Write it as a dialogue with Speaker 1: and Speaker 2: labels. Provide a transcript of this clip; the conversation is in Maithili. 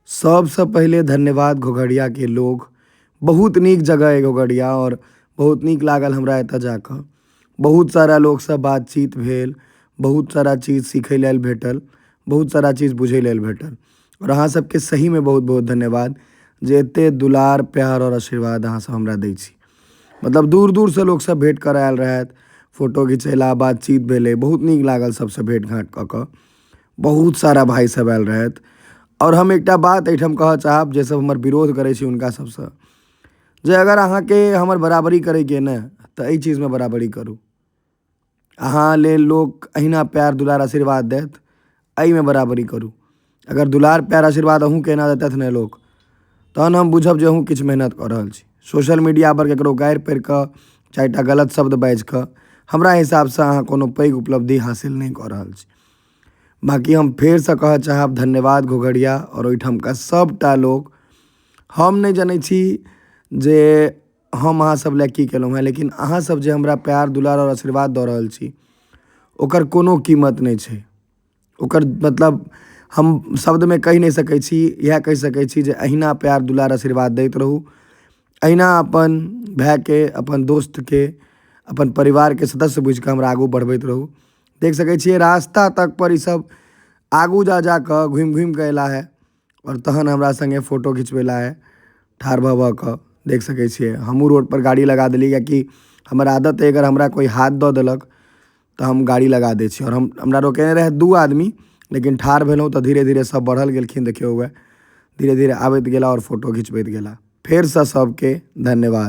Speaker 1: सबसँ पहिले धन्यवाद घोघड़ियाके लोग। बहुत नीक जगह है घोघड़िया और बहुत नीक लागल हमरा एतऽ जाकऽ। बहुत सारा लोकसँ बातचीत भेल, बहुत सारा चीज सीखै लेल भेटल, बहुत सारा चीज बुझै लेल भेटल। आओर अहाँ सबके सहीमे बहुत बहुत धन्यवाद जे एते दुलार, प्यार आओर आशीर्वाद अहाँ सब हमरा दै छी। मतलब दूर दूरसँ लोक सब भेँट करऽ आयल रहथि, फोटो घिचेला, बातचीत भेलै, बहुत नीक लागल सबसँ भेँट घाँट कऽ कऽ। बहुत सारा भाइ सब आयल रहथि। आओर हम एकटा बात एहिठाम कहऽ चाहब जे सब हमर विरोध करै छी हुनका सबसँ, जे अगर अहाँके हमर बराबरी करैके ने तऽ एहि चीजमे बराबरी करू। अहाँ लेल लोक अहिना प्यार दुलार आशीर्वाद देत, एहिमे बराबरी करू। अगर दुलार प्यार आशीर्वाद अहूँके एना देतथि ने लोक, तहन हम बुझब जे अहूँ किछु मेहनत कऽ रहल छी। सोशल मीडिया पर ककरो गारि पढ़ि कऽ, चारिटा गलत शब्द बाजि कऽ हमरा हिसाबसँ अहाँ कोनो पैघ उपलब्धि हासिल नहि कऽ रहल छी। बाँकी हम फेरसँ कहऽ चाहब धन्यवाद घोघड़िया आओर ओहिठामका सभटा लोक। हम नहि जनै छी जे हम अहाँ सब लए की केलहुँ हेँ, लेकिन अहाँ सब जे हमरा प्यार दुलार आओर आशीर्वाद दऽ रहल छी ओकर कोनो कीमत नहि छै। ओकर मतलब हम शब्दमे कहि नहि सकै छी। इएह कहि सकै छी जे अहिना प्यार दुलार आशीर्वाद दैत रहू, अहिना अपन भायके, अपन दोस्तके, अपन परिवारके सदस्य बुझिकऽ हमरा आगू बढ़बैत रहू। देख सकै छियै रास्ता तक पर ई सब आगू जा जा कऽ घुमि घुमि कऽ अयला हे आओर तहन हमरा सङ्गे फोटो घिचबेला हे ठाढ़ भऽ भऽ कऽ। देख सकै छियै हमहूँ रोडपर गाड़ी लगा देलियै, किएकि हमर आदत अइ अगर हमरा कोइ हाथ दऽ देलक तऽ हम गाड़ी लगा दै छी। आओर हम हमरा रोकने रहै 2 आदमी, लेकिन ठाढ़ भेलहुँ तऽ धीरे धीरे सब बढ़ल गेलखिन। देखियौ वएह धीरे धीरे आबैत गेला आओर फोटो घिचबैत गेला। फेरसँ सबके धन्यवाद।